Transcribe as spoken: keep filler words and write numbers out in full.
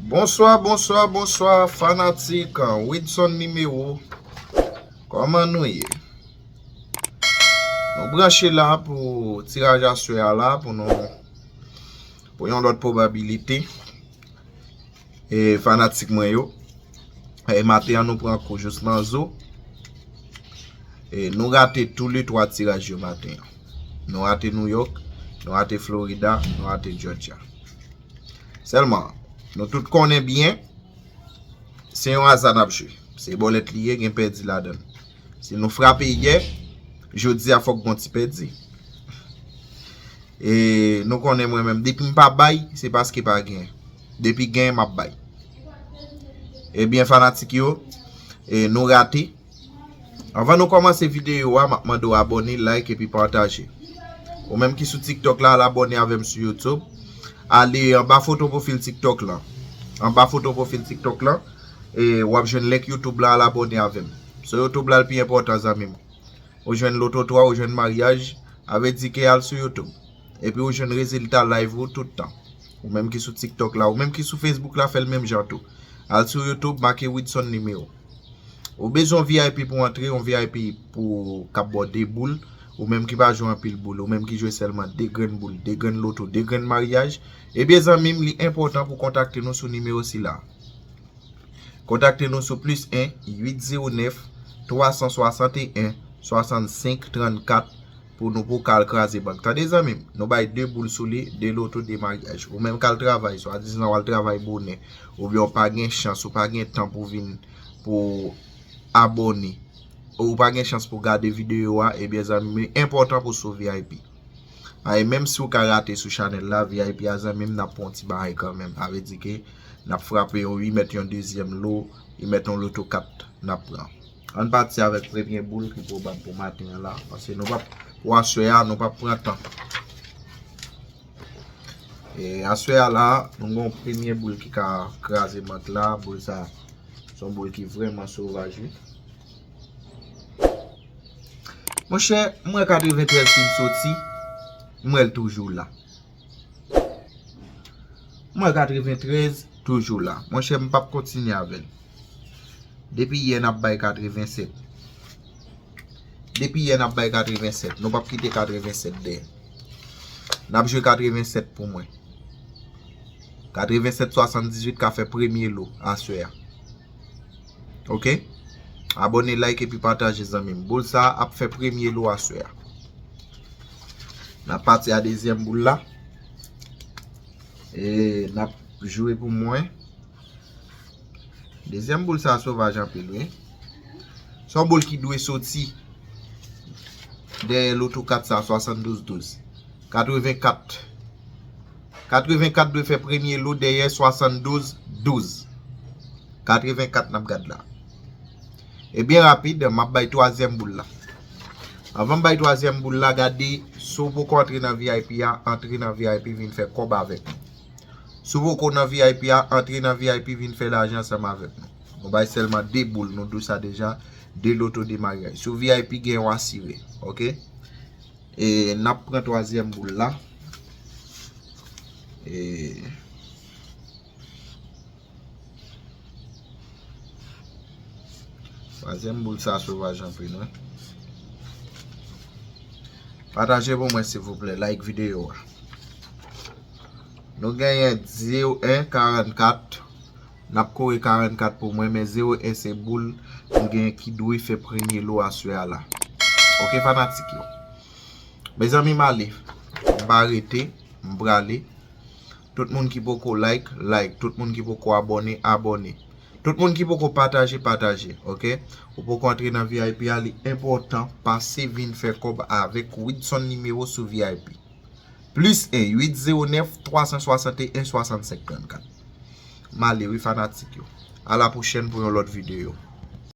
Bonswa, bonswa, bonswa, fanatik Widson Nimewo. Kòman nou ye? Nou branche la pou tiraj aswè a la, pou nou, pou yon lòt pwobabilite. E fanatik mwen yo, e maten an nou pran kou jous nan zo. E nou rate tou le twa tiraj yo maten an. Nou rate New York, nou rate Florida, nou rate Georgia. Sèlman, nou tout konnen byen, se yon aza n ap jwe. Se bòlèt li ye, gen pèdi ladan l. Si nou frape yè, jodi a fòk gon ti pèdi. E nou konnen mwen menm, depi m pa bay, se paske pa gen. Depi gen, m ap bay. Ebyen, fanatik yo, e nou rate. Anvan nou kòmanse videyo a, m ap mande w abòne, like epi pataje. Ou menm ki sou TikTok la, al abòne avè m sou YouTube. Ale anba foto pwofil TikTok lan. Anba foto pwofil TikTok lan, e w ap jwenn link YouTube la, al abòne avè m. Sou YouTube la, l pi enpòtan, zanmi m. Ou jwenn loto twa, ou jwenn maryaj, a vle di ke al sou YouTube. Epi ou jwenn rezilta live ou tout tan. Ou menm ki sou TikTok la, ou menm ki sou Facebook la, fè l menm jan tou. Al sou YouTube, make Widson Nimewo. Ou bezwen V I P pou antre, yon V I P pou k ap ba w de boul, ou menm ki pa jwe anpil boul, ou menm ki jwe sèlman de grenn boul, de grenn loto, de grenn maryaj, ebyen zanmi m, li enpòtan pou kontakte nou sou nimewo sila. Kontakte nou sou plis en uit zewo nèf twa san swasanteyen swasannsenk trannkat pou nou pou ka al kraze bank. Tande zanmi m, nou bay de boul sou li, de loto, de maryaj. Ou menm k al travay, swadizan w al travay bonè, oubyen w pa gen chans, ou pa gen tan pou vin pou abòne, ou pa gen chans pou gade videyo a, ebyen zanmi m, li enpòtan pou sou V I P. A, e menm si w ka rate sou chanèl la, V I P a zanmi m, n ap pran yon ti bagay kanmenm. A vle di ke n ap frape yon uit mèt, yon dezyèm lo, uit mèt, yon loto kat n ap pran. Ann pati avèk premye boul ki pwobab pou maten an la, paske nou p ap, pou aswè a, nou p ap pran tan. E aswè a la, nou gen yon premye boul ki ka kraze bank la, boul sa, se yon boul ki vrèman sovaj, wi. Monchè, m wè katreventrèz fin soti, m wè l toujou la. M wè katreventrèz toujou la. Monchè, m p ap kontinye avè l. Depi yè n ap bay katrevensèt. Depi yè n ap bay katrevensèt. Nou p ap kite katrevensèt dèyè. N ap jwe katrevensèt pou mwen. Katrevensèt swasanndizuit ka fè premye lo aswè a. Oke? Abòne, like epi pataje zanmi m. Boul sa a ap fè premye lo aswè a. N ap pati a dezyèm boul la. E n ap jwe pou mwen. Dezyèm boul sa a sovaj anpil, wi. Se yon boul ki dwe soti dèyè loto kat sa a, swasanndouz douz. Katrevenkat. Katrevenkat dwe fè premye lo dèyè swasanndouz douz. Katrevenkat n ap gad la. E byen rapid, m ap bay twazyèm boul la. Anvan m bay twazyèm boul la, gade, si w poko antre nan V I P a, antre nan V I P, vin fè kòb avèk nou. Si w poko nan V I P a, antre nan V I P, vin fè lajan ansanm avèk nou. Nou bay sèlman de boul, nou di w sa deja, de loto, de maryaj. Sou V I P gen yon asire, oke? E n ap pran twazyèm boul la. E twazyèm boul sa sovaj anpil, wi. Pataje pou mwen, silvouplè. Like videyo a. Nou genyen zewo en karannkat. N ap kore karannkat pou mwen, men zewo en se boul m genyen ki dwe fè premye lo aswè a la. Oke, fanatik yo. Mezanmi, m ale. M pa rete. M prale. Tout moun ki poko like, like. Tout moun ki poko abòne, abòne. Tout moun ki poko pataje, pataje. Oke? Ou poko antre nan V I P a, li enpòtan. Pase vin fè kòb avèk Widson Nimewo sou V I P. Plis en uit zewo nèf twa san swasanteyen swasannsenk trannkat. M ale wi fanatik yo. A la pwochèn pou yon lòt videyo.